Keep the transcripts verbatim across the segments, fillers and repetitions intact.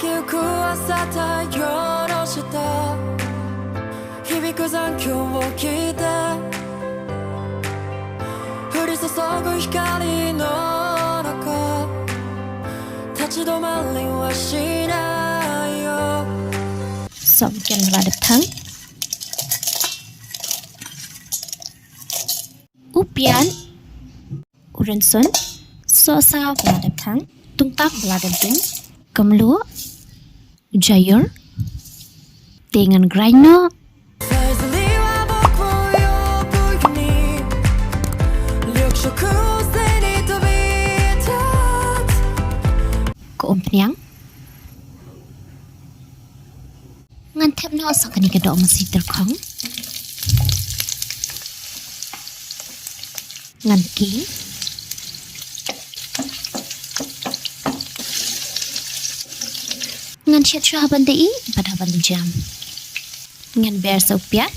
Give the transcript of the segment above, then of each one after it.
기울고 왔었다. 열어졌다. 힘이 그 zankyung wo kita. 우리 서서고 헷갈린 너라고. 다치도 말린 washinaya. Som ken la dep thang. U pian, u rynsun, sosa ba la dep thang, tungtap ba la dep dum, kamluh, u jaiur, te ngan grind noh. Ka umphniang. Ngan thep noh sa kane ka doh masi tyrkhong. Ngan ki. Ngan shet shuwa ha ban da i, bad ha ban da jam. Ngan ber sa u piat.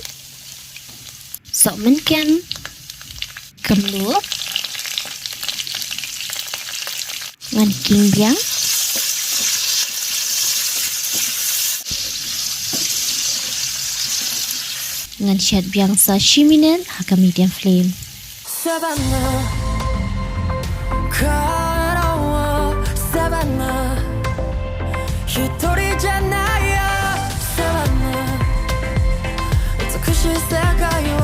Sohmynken. Kamluh. Ngan king biang. Ngan shet biang sa shi minit ha ka medium flame. Savannah, colorful Savannah, historic Janaya, Savannah, it's a cushy Sagayo,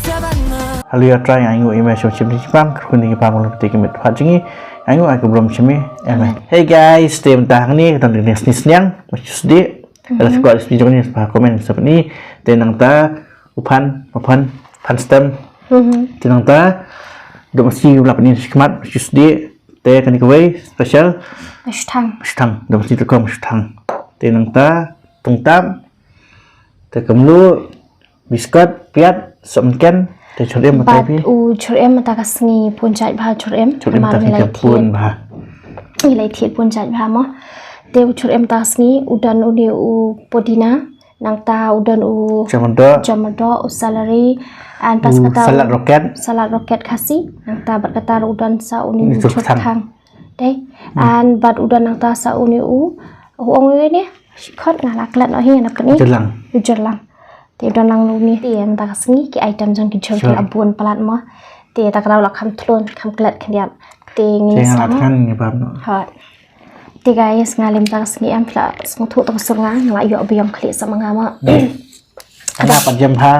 Savannah. Hello, ïa trai, nga ainguh ïa me shibun shibun, kyrkhu ïa phi ba ngin ïa peit ïa ka met phat jong ngi. Ainguh ïa ka burom jong me. Amen. Amen. Hey guys, te mynta hangne ka don ka sniang, sniang, ba shu sdie. Lada phi kwah recipe jong ngi, sa comment sa pyni. Te nangta u phan, u phan, phan stem. Mhm. Te nangta doh masi ba la pyni shakhmat, shu sdie. Te kane kawei special. Shu thang. Shu thang, doh masi tyrkhong shu thang. Te nangta tungtap. Te kamluh, biskot, piat, sohmynken, te chur im. Bad mynta phi? U chur im mynta ka sngi pun jait bha chur im. Chur im mynta ka sngi pun jait bha. Ngi la ïa thied pun jait bha mo. Te u chur im mynta ka sngi u don une u pudina, nangta u don u jam myrdoh, jam myrdoh, u celery, and plus kata salad rocket. Salad rocket Khasi, nangta bad kata u don sa une u chur thang. Te, hmm, and bad u don nangta sa une u, u ong une, shi khot nga la klet noh hi na pyni. Jyrlang. U jyrlang. Te u don lang une, te mynta ka sngi ki item jong ki jhur ki la bun palat mo. Te ta ka daw la kham thlun, kham klet khyndiat. Te ngi sa nga la thngan ngi bam noh. Hot. Te guys, nga lem mynta ka sngi em phi la sngewthuh tang sur nga, nga la ïoh biang khlieh sa ma nga mo. Hmm. Ka daw pat jem ha.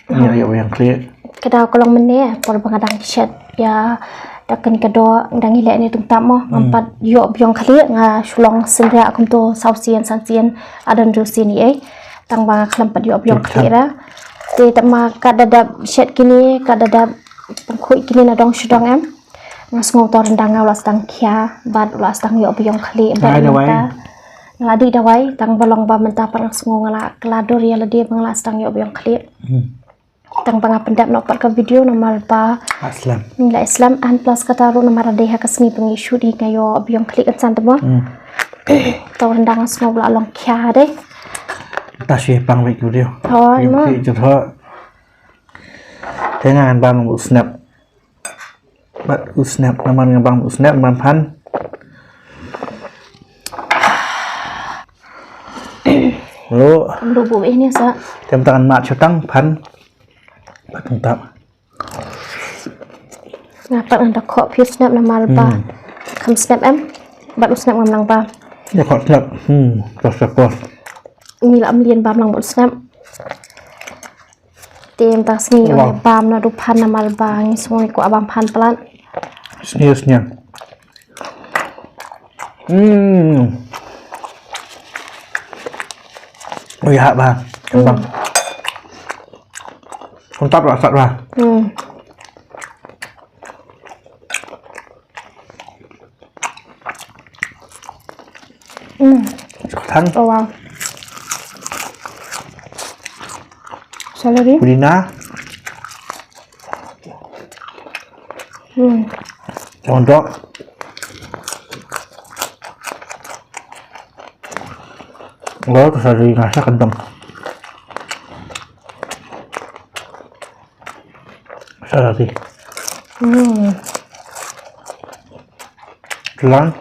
Ïa, ïa, ïa, khlieh. Ka daw ka long mynne, por ba nga dang shet ïa da kane ka doh, dang ïaleh ne tungtap mo, ngam pat ïoh biang khlieh, nga shu long sien riak kumto saw sien, san sien, la don ju sien ei. Tang ba nga khlem pat ïoh biang khlieh ra. Te tang ma ka da dep shet kine, ka da dep pynkhuid kine na dong sha dong em. Nga sngew to ryndang nga u la sdang khia, bad u la sdang ïoh biang khlieh, bad mynta nga la dih dawai, tang ba long ba mynta pat nga sngew nga la kylla dur ïa lade ba nga la sdang ïoh biang khlieh. Hmm. Tang ba nga pyndep noh pat ka video namar ba la slem. Ngi la slem, and plus kata ruh namar dei ha ka sngi ba ngi shoot hi nga ïoh biang khlieh kynsan te mo. Hmm. To ryndang nga sngew u la long khia dei. Ta shu pang video. Oh, biang khlieh jot ho. Te ngan bam u snap. Bad u snap, namar nga bam u snap, namar phan. Lo. Lo bu ini sa. Tem tangan mat shutang phan. Bad tungtap. Nga pat ngan da khoh phi snap namar ba. Hmm. Kham snap em. Bad u snap ngam lang ba. Ya khoh snap. Hmm, kos kos. Ngi la mlien bam lang bad u snap. Te mynta ka sngi u bam naduh phan namar ba ngi sngew ngi kwah bam phan palat. Sniang, sniang. Hmm. Ui, hap ba. Hmm. Bang. Tap lah sat ba. Hmm. Hmm. Thang. Oh, wow. Celery. Pudina. Hmm. Jangan dok. Wow, celery nga sa kentang. Sa lagi. Hmm. Telan.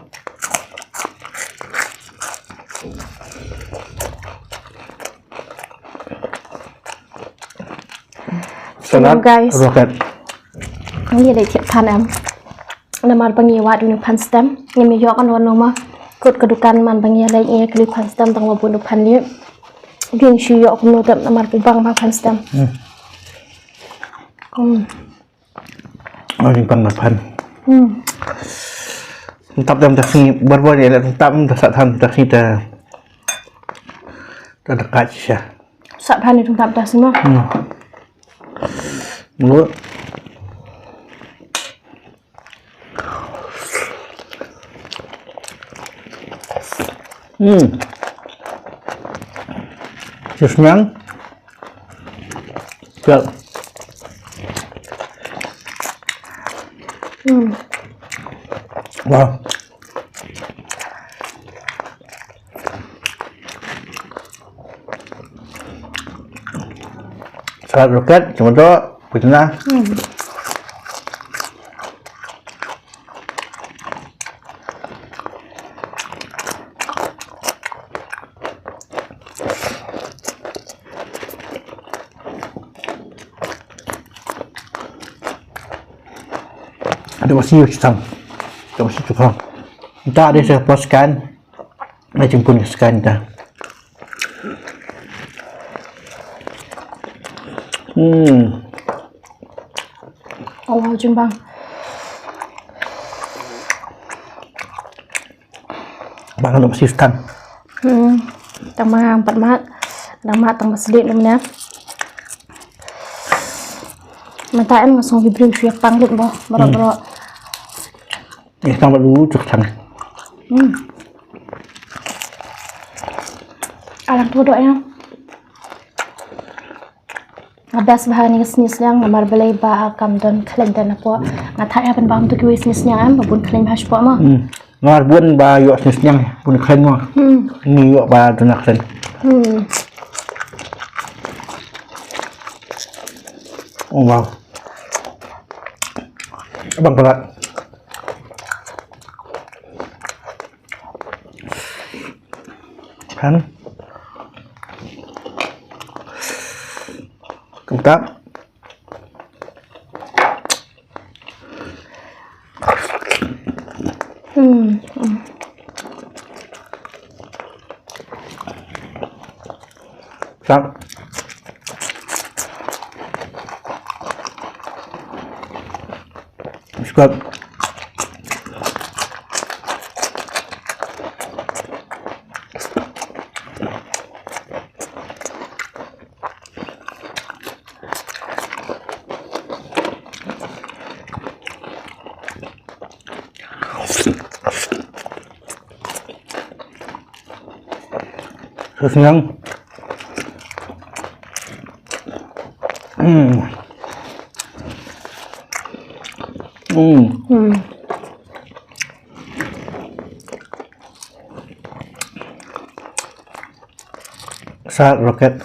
Salad, guys. Rocket. Ngi leh thied phan em. Namar ba ngi wad u phan stem. Ngi ym ïoh kan wan noma. Kut ka dukan man ba ngi leh ngi kli phan stem tang ba bun u phan lieh. Ngi shu ïoh kumno tep namar ba bang ba phan stem. Hmm. Hmm. Oh, ni pang na phan. Hmm. Tap dam tak sini, baru ni ada tap dam tak san tak sini ta, ta dekat sih. Sat phan ni tap tak sini. Hmm. Mulut. Hmm. Sis nang. Siap. Hmm. Wah. Salad roket, cuma tu, putih nah. Hmm. Ada masih utang. Ada masih tukang. Entah ada saya puaskan. Ada jemput sekan dah. Hmm. Oh, wow, jin bang. Bang, ano masistan? Hmm. Tang ma pat mat. Tang mat tang masdit namanya. Mata em ngasong hibri shu yak pang lut bo. Bro, hmm, bro. Ni tang ba lu cuk tang. Hmm. Alang tu dok ya. Nga best bha ni sni sniang namar balei ba kam don khlem don apo. Nga thak ya ban bam tu kiwi sni sniang em ba bun khlem bha shpo ma. Hmm. Namar bun ba yok sni sniang bun khlem ma. Hmm. Ni yok ba don khlem. Hmm. Oh, wow. Abang pelat. Kan? Kentap. Hmm. Sat. Sat. Sniang. Hmm. Hmm. Hmm. Sat roket.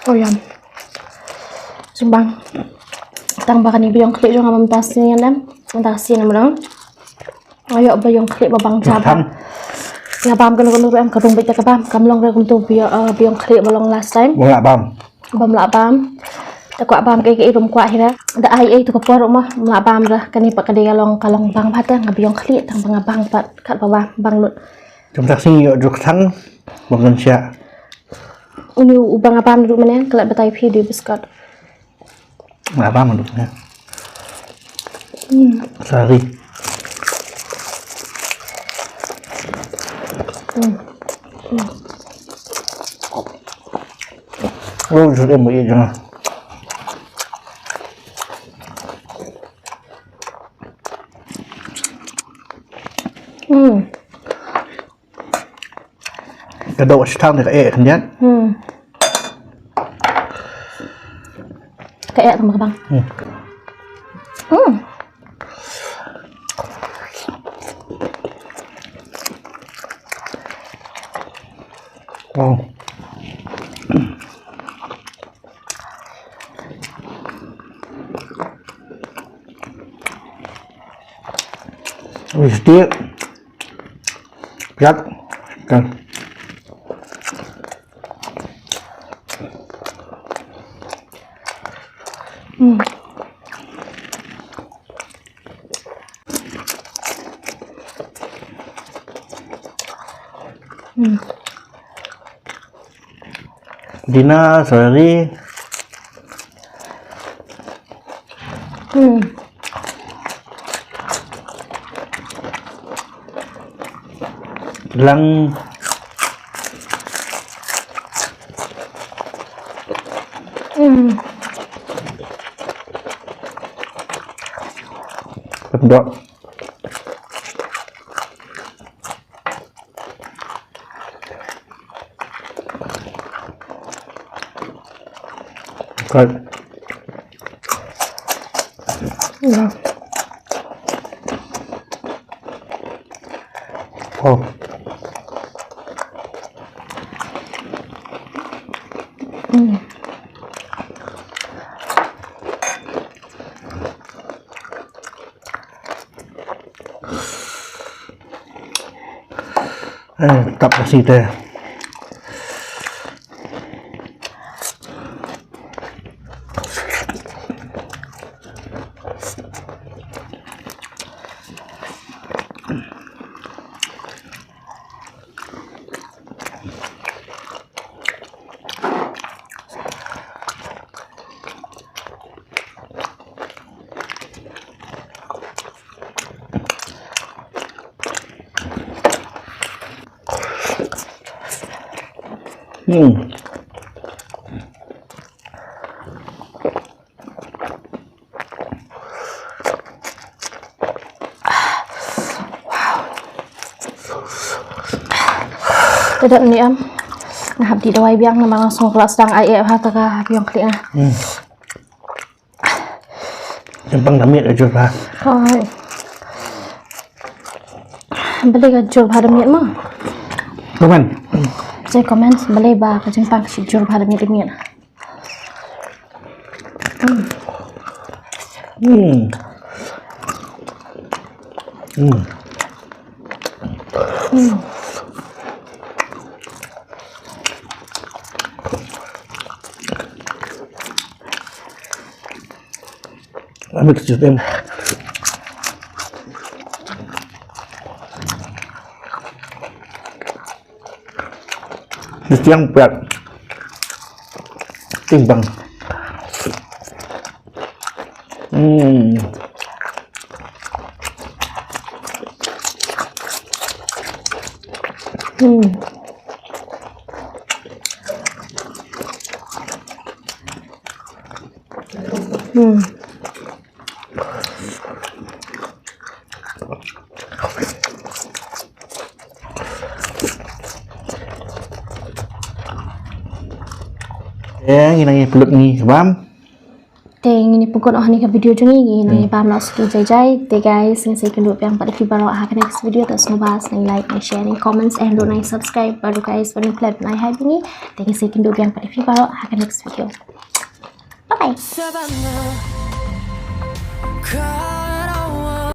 Oh, yum. Sumbang. Tang ba kani biang klik jong am tas ni nem. Tas ni nem dong. Ayo biang klik ba bang jaba. Nga bam kano kano em ka rung bit ka bam. Kam long re kum tu biang, eh, biang klik ba long last time. Bang lah bam. Bam lah bam. Ta kwah bam ke ke rum kwah hira. Da ai ai tu ka por ma. Lah bam ra kani pa ka dei ka long ka long bang bha ta nga biang klik tang ba nga bang pat kat ba bam bang lut. Jom tak sing yo juk tang. Bang kan sia. Uni u bang apam duk mane kala batai phi di biskot. Apam duk ne. Hmm. Sari. Hmm. Hmm. Oh, sudah mau iya jangan. Hmm. Ka dok shi tang ka eh kan jan. Hmm. Ka eh tang ka bang. Hmm. Hmm. Wow. Wis dia. Piat. Kan. Hmm. Hmm. Dina, sorry. Hmm. Lang. Hmm. Tepdok. Good. Yeah. Oh. Mm. Eh, tap nasi te. Hmm. Te dep ni em. Nga hap dih dawai biang namar nga sngew ka la sdang ai eh ha ka ka biang khlieh nga. Hmm. Jempang da miet ka jur bha. Hooid. Balei ka jur bha da miet mo? Comment. Jai comment balei ba ka jempang ka shu jur bha da miet da miet. Hmm. Hmm. Hmm. Hmm. Amit system. Bestiang pet. Timbang. Hmm. Hmm. Hmm. Te ngi nang ïa pynlut ngi bam. Te ngi ni pynkhot oh ni ka video jong ngi ngi nang ïa bam noh suki jai jai. Te guys, ngi sa ïakynduh biang pat da phi baroh ha ka next video. Te sngewbha sngewbha like, share, and comments and ruh nang subscribe. Baroh guys, baroh klet nai hai bini. Te ngi sa ïakynduh biang pat da phi baroh ha ka next video. Bye bye.